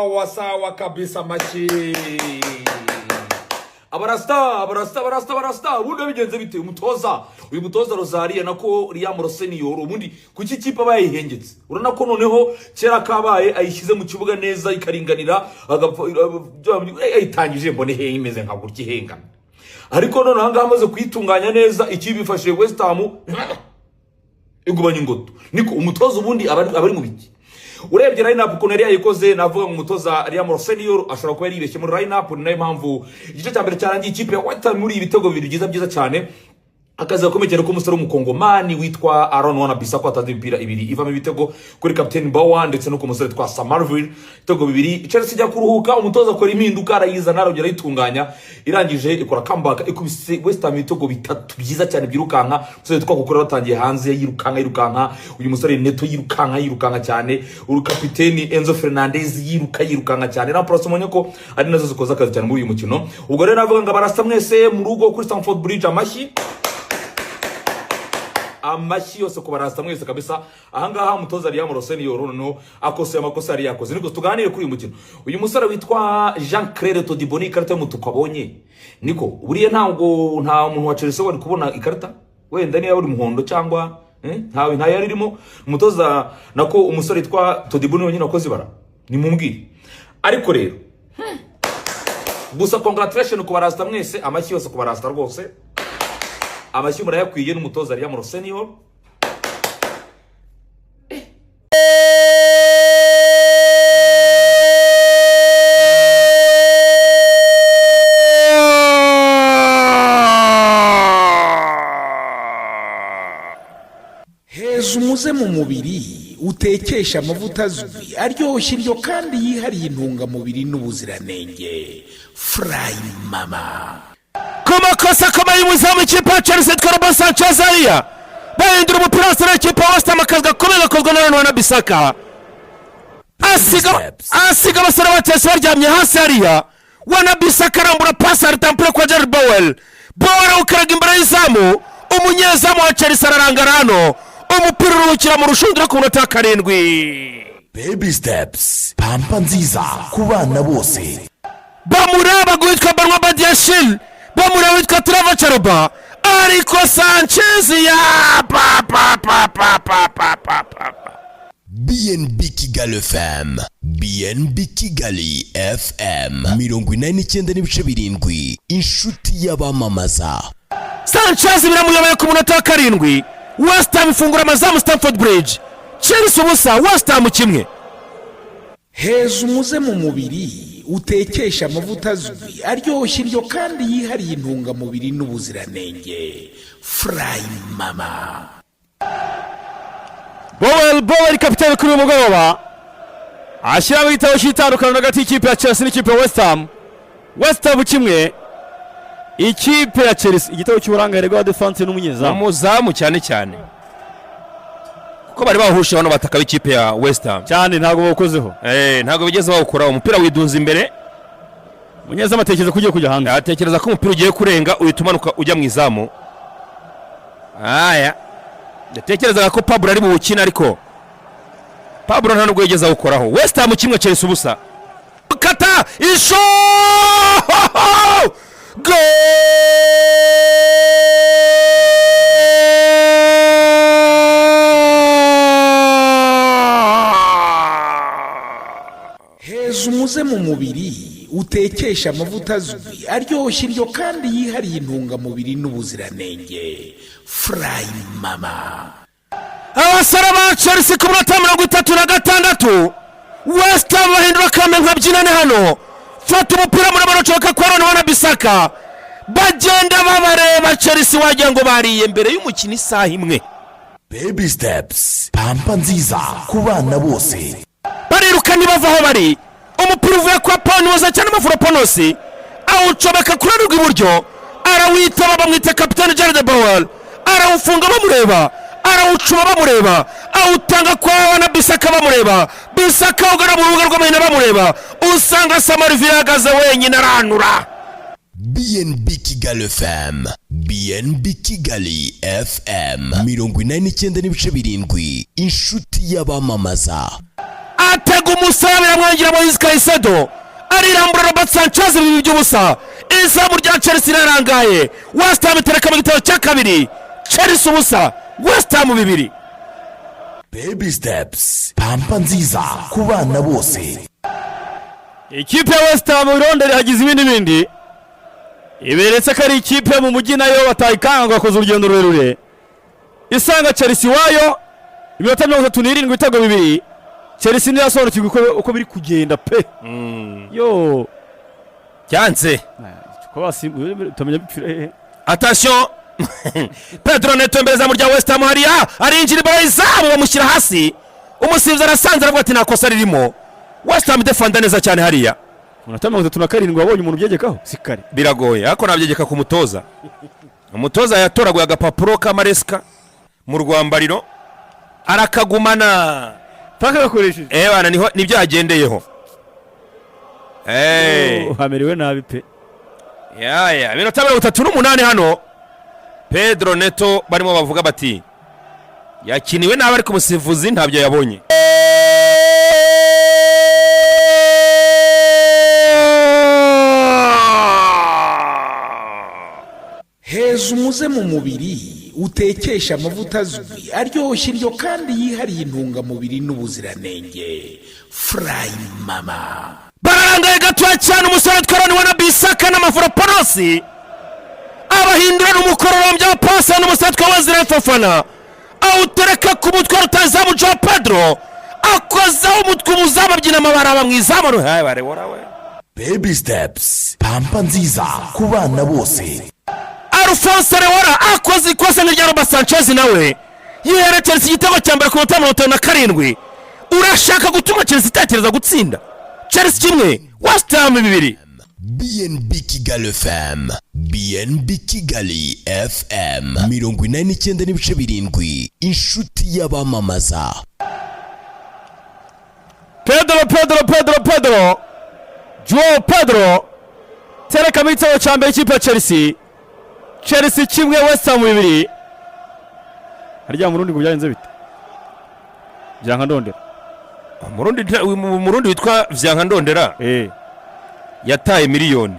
Sawa sawa kabisa, amashyi. Abarasta, abarasta, abarasta, abarasta. Ubundi bigenze bite? Umutoza, uyu mutoza Rosaria, nako Liam Rosenior, ubundi kuki ikipe aba yayihengetse? Urabona ko noneho kera kabaye ayishyize mu kibuga neza ikaringanira, agapfa ayitangije, mbone he imeze nka gutya ihengamye. Ariko noneho ahangaha amaze kuyitunganya neza, ikipe ifashije West Ham igubanya ingoto. Niko umutoza ubundi aba ari mu biki? Urebye line up ukuntu yari yayikoze, navuga ngo umutoza Liam Rosenior ashobora kuba yaribeshye muri line up. Ni nayo mpamvu igice cya mbere cyarangiye ikipe ya West Ham muri ibitego bibiri byiza byiza cyane. Akazi gakomeye cyane k'umusore w'umukongomani witwa Aaron Wan-Bissaka, watanze imipira ibiri ivamo ibitego kuri kapiteni Bowen ndetse no ku musore witwa Summerville, ibitego bibiri. Chelsea ijya kuruhuka, umutoza akora impinduka, arayizana, arongera ayitunganya, irangije ikora comeback, ikubise West Ham ibitego bitatu byiza cyane byirukanka. Umusore witwa Cucurella watangiye hanze yirukanka yirukanka, uyu musore Neto yirukanka yirukanka cyane, uru kapiteni Enzo Fernandez yiruka yirukanka cyane, na Plus umenye ko ari nazo zikoze akazi cyane muri uyu mukino. Ubwo rero navuga ngo abarasta mwese mu rugo kuri Stamford Bridge, amashyi, amashyi yose ku barasta mwese kabisa. Ahangaha umutoza Liam Rosenior noneho akosoye amakosa yari yakoze. Niko tuganire kuri uyu mukino. Uyu musore witwa Jean Claire Todibo, ni ikarita y'umutuku abonye. Niko buriya ntabwo nta muntu wa Chelsea wari kubona ikarita, wenda niba uri muhondo cyangwa ntawe, ntayo yari irimo. Umutoza, nako umusore witwa Todibo ni wenyine wakoze ibara, nimumbwire. Ariko rero gusa congratulation ku barasta mwese, amashyi yose ku barasta rwose, amashyi murayakwiye n'umutoza Liam Rosenior. Heza umuze mu mubiri, utekesha amavuta azwi, aryoshya indyo kandi yihariye intungamubiri n'ubuziranenge. Furayi Mama. Ku makosa akomeye y'umuzamu ikipe ya Chelsea yitwa Robert Sanchez ariya, bahindura umupira wose n'ikipe ya West Ham. Akazi gakomeye gakozwe na Aaron Wan-Bissaka, asiga abasore ba Chelsea baryamye hasi hariya. Wan-Bissaka arambura pasi aritampure kwa Jared Bowen. Bowen awukaraga imbere y'izamu, umunyezamu wa Chelsea ararangara hano, umupira uruhukira mu rushundura ku munota wa 7. Baby Steps, pampa nziza ku bana bose. Bamuraba witwa Benoit Badiashile, bamuraba witwa Trevoh Chalobah, ariko Sanchez ya pa pa pa pa pa pa pa pa pa. BNB Kigali FM, BNB Kigali FM, 89.7, inshuti y'abamamaza. Sanchez biramuyobeye ku munota wa 7. West Ham ifungura amazamu Stamford Bridge, Chelsea 0, West Ham 1. Heza umuze mu mubiri, utekesha amavuta azwi, aryoshya indyo kandi yihariye intungamubiri n'ubuziranenge. Furayi Mama. Bowen, Bowen kapitani kuri uyu mugoroba ashyiramo igitabo cy'itandukaniro hagati y'ikipe ya Chelsea n'ikipe ya West Ham. West Ham 1, ikipe ya Chelsea. Igitego cy'uburangare bwa defense n'umunyezamu. Umuzamu cyane cyane, kuko bari bahushe bano bataka b'ikipe ya West Ham. Cyane, ntabwo bawukozeho. Ntabwo bigeze bawukora, umupira widunza imbere. Umunyezamu atekereza ko ugiye kujya hanze. Atekereza ko umupira ugiye kurenga, uhita umanuka ujya mu izamu. Aya yatekerezaga ko Pablo ari buwukine, ariko Pablo nta nubwo yigeze awukoraho. West Ham 1, Chelsea 0. Kata isho goal! Heza umuze mu mubiri, utekesha amavuta azwi, aryoshya indyo kandi yihariye intungamubiri n'ubuziranenge. Furayi Mama. Abasore ba Chelsea ku minota 36, West Ham bahindura kame nka byinane hano. Fata umupira muremure ucoka kwa Aaron Wan-Bissaka, bagenda babareba Chelsea wagira ngo bariye mbere y'umukino isaha imwe. Baby Steps, pampa nziza ku bana bose. Bariruka ntibava aho bari. Umupira uvuye kwa Panuza cyane, Mavropanos awucomeka ku ruhande rw'iburyo, arawitaba, bamwita kapitani Jared Bowen, arawufunga bamureba, arawucuma bamureba, awutanga kwa Wan-Bissaka bamureba, Bissaka ugana mu rubuga rw'amahina bamureba, usanga Summerville ahagaze wenyine aranura. BNB Kigali FM, BNB Kigali FM, 89.7, inshuti y'abamamaza. Atega umusaya, biramwangira. Moise Caicedo arirambura, Robert Sanchez, 2-0. Izamu rya Chelsea rirarangaye. West Ham itereka mu gitego cya kabiri. Chelsea 0, West Ham 2. Baby Steps, pampa nziza ku bana bose. Ikipe ya West Ham irondera, hagize ibindi bindi iberetse ko ari ikipe yo mu mujyi, nayo batayikanga ngo bakoze urugendo rurerure isanga Chelsea iwayo. Iminota 37, ibitego 2. Chelsea ntirasobanukirwa uko biri kugenda pe yo. Cyanze. Ko basimbuye utamenya bipfira hehe. Attention, Pedro Neto imbere zamu rya West Ham hariya, arinjira imbere y'izamu, bamushyira hasi. Umusifuzi arasanze, aravuga ati nta kosa ririmo. West Ham defanda neza cyane hariya. Umunota 37 wabonye umuntu ubyegekaho, si kare. Biragoye, ariko nabyegeka ku mutoza. Umutoza yatoraguye agapapuro k'amaresika mu rwambariro, arakagumana. Paka gakoresheje. Eh bana, niho nibyo yagendeyeho. Oh, hamerewe nabi pe. Yaya, iminota 38 hano. Pedro Neto barimo bavuga bati yakiniwe nabi, ariko umusifuzi ntabyo yabonye. Heza umuze mu mubiri utekesha amavuta azwi, aryoshya indyo kandi yihariye intungamubiri n'ubuziranenge. Furayi Mama. Bararangaye gatoya cyane. Umusore twaraniwe na Bisaka n'amaforoponosi abahindura n'umukororombya wa pasi. N'umusore twa Wezira Fofana awutereka ku mutwe rutazamu. Joe Pedro akozaho umutwe, umuzamu abyina amabara mu izamu. We. Baby Steps, pampa nziza ku bana bose. Alphonse Areola akoze ikosa nk'irya Robert Sanchez, nawe yihera Chelsea igitego cya mbere ku minota 57. Urashaka gutuma Chelsea itekereza gutsinda. Chelsea 1, West Ham 2. BNB Kigali FM, BNB Kigali FM 89.7, inshuti y'abamamaza. Pedro, Pedro, Pedro, Pedro, Joao Pedro terekamo igitego cya mbere ikipe ya Chelsea. Chelsea 1, West Ham 2. Harya murundi ngo byagenze bite? Byanka ndondera. Umurundi witwa Vyankandondera yataye miliyoni,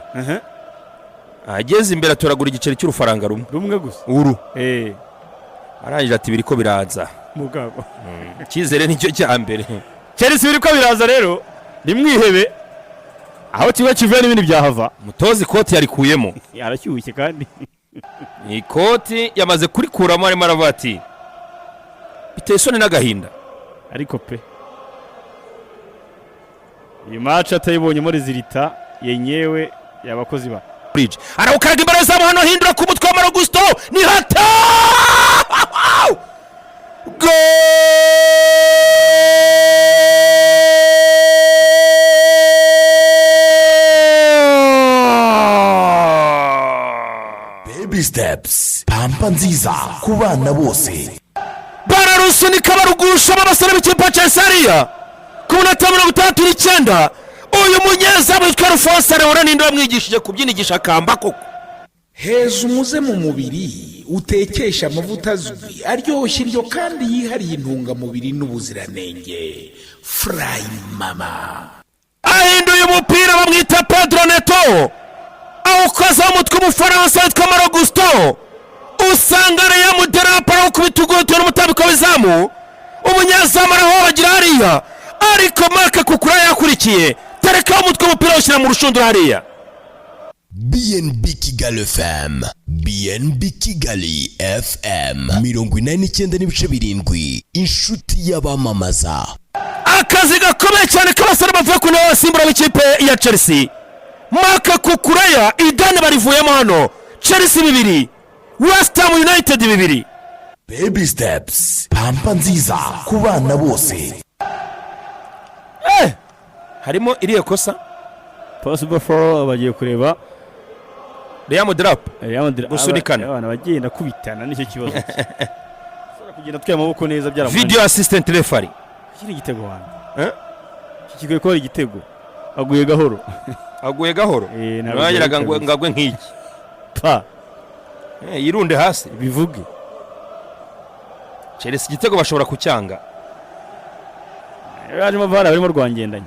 ageze imbere atoragura igiceri cy'urufaranga rumwe. Rumwe gusa. Uru arangije ati biriko biraza. Mugabo. Icyizere nicyo cya mbere. Chelsea biriko biraza rero, nimwihebe. Aho kimwe kivuye n'ibindi byahava. Umutoza ikoti yarikuyemo. Arashyushye kandi. Ikoti yamaze kurikuramo, arimo aravuga ati biteye isoni n'agahinda. Ariko pe, iyi match atayibonyemo résultat yenyewe y'abakozi ba Bridge arawukaraga imbere zamu hano, hindura ku mutwe wa Malo Gusto, ni hata goal! Baby Steps, pampa nziza ku bana bose. Bararusunika, barugusha abasore b'ikipe ya Chelsea hariya ku minota 69. Uyu munyezamu witwa Alphonse Areola, ninde wamwigishije kubyina igishakamba koko? Heza umuze mu mubiri utekesha amavuta azwi, aryoshya indyo kandi yihariye intungamubiri n'ubuziranenge. Furayi Mama. Ahinduye umupira, bamwita Pedro Neto, awukozaho umutwe umufaransa witwa Malo Gusto. Usanga Liam Delap arawukubita uguhutuye n'umutambiko w'izamu. Umunyezamu arahobagira hariya, ariko Marc Cucurella yakurikiye, terekaho umutwe, umupira awushyira mu rushundura hariya. BNB Kigali FM, BNB Kigali FM 89.7, inshuti y'abamamaza. Akazi gakomeye cyane k'abasore bavuye ku ntebe y'abasimbura b'ikipe ya Chelsea. Marc Cucurella, idani barivuyemo hano. Chelsea 2, West Ham United 2. Baby Steps, pampa nziza ku bana bose. Harimo iriya kosa. Possible foul, bagiye kureba. Liam Delap. Gusunikana. Abana bagenda kubitana, nicyo kibazo. Ushobora kugenda atwaye amaboko neza byaramunaniye. Video assistant referee. Iki ni igitego wanjye. Eh? Iki kikwiye kuba ari igitego, aguye gahoro. Aguye gahoro. Ntabwo Nageraga byari. Ngagwe nk'iki. Pa. Yirunde hasi. Bivuge. Chelsea igitego bashobora kucyanga. Hajemo VAR, barimo rwangendanye.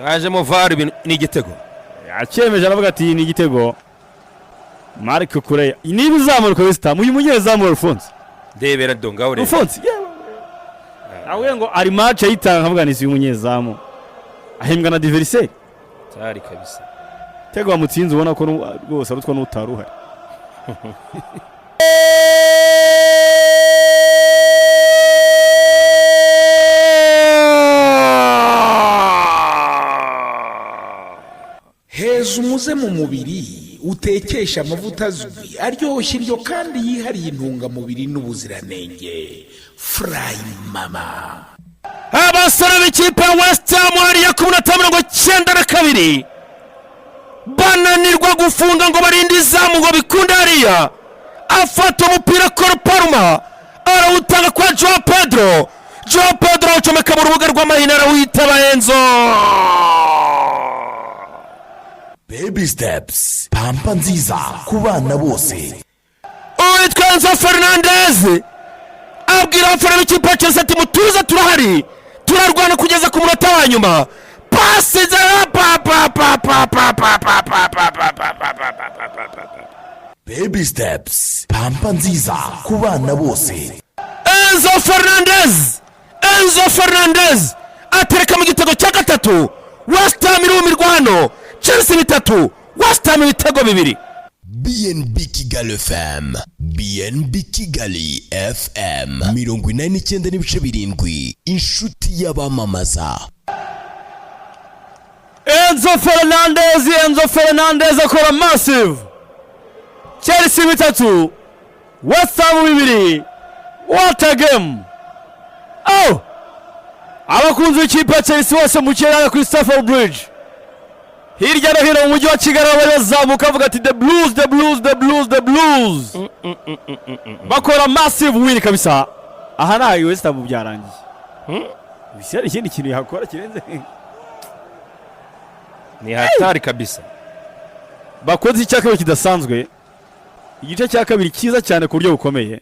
Yajemo VAR, ibintu ni igitego. Yacyemeje, aravuga ati: "Iyi ni igitego." Marc Cucurella, niba izamuka West Ham, uyu munyezamu Alphonse. Ndebera do, ngaho rero. Alphonse yewe, nawe ngo ari match ayitanga, nkavuga ni uyu munyezamu ahembwa na adversaire. Cyari kabisa. Tego wamutsinze, ubona ko rwose arutwa n'utari uhari. Heza umuze mu mubiri, utekesha amavuta azwi, aryoshya indyo kandi yihariye intungamubiri n'ubuziranenge. Furayi Mama. Abasore b'ikipe ya West Ham hariya ku minota 92 bananirwa gufunga ngo barinde izamu ngo bikunde. Hariya afata umupira Cole Palmer, arawutanga kwa Joao Pedro. Joao Pedro awucomeka mu rubuga rw'amahina, arawitaba Enzo. Baby Steps, pampa nziza ku bana bose. Uwitwa Enzo Fernandez abwira abafana b'ikipe ya Chelsea ati: "Mutuze, turahari, turarwana kugeza ku munota wa nyuma." Pasi za pa pa pa pa pa pa pa pa pa pa pa pa pa pa pa pa pa. Baby Steps, pampa nziza ku bana bose. Enzo Fernandez, Enzo Fernandez atereka mu gitego cya gatatu. West Ham irumirwa hano. Chelsea 3, West Ham ibitego 2. BNB Kigali FM, BNB Kigali FM 89.7, inshuti y'abamamaza. Enzo Fernandez, Enzo Fernandez akora massive. Chelsea 3, West Ham 2. What a game! Oh, abakunzi b'ikipe ya Chelsea bose mu kirere kuri Stamford Bridge, hirya no hino mu mujyi wa Kigali, bari bazamuka bavuga ati: "The Blues, the Blues, the Blues, the Blues." Bakora massive win kabisa. Aha ntayo West Ham byarangiye. Bisi hari ikindi kintu yakora kirenze? Ni hatari kabisa. Bakoze icya kabiri kidasanzwe, igice cya kabiri cyiza cyane ku buryo bukomeye.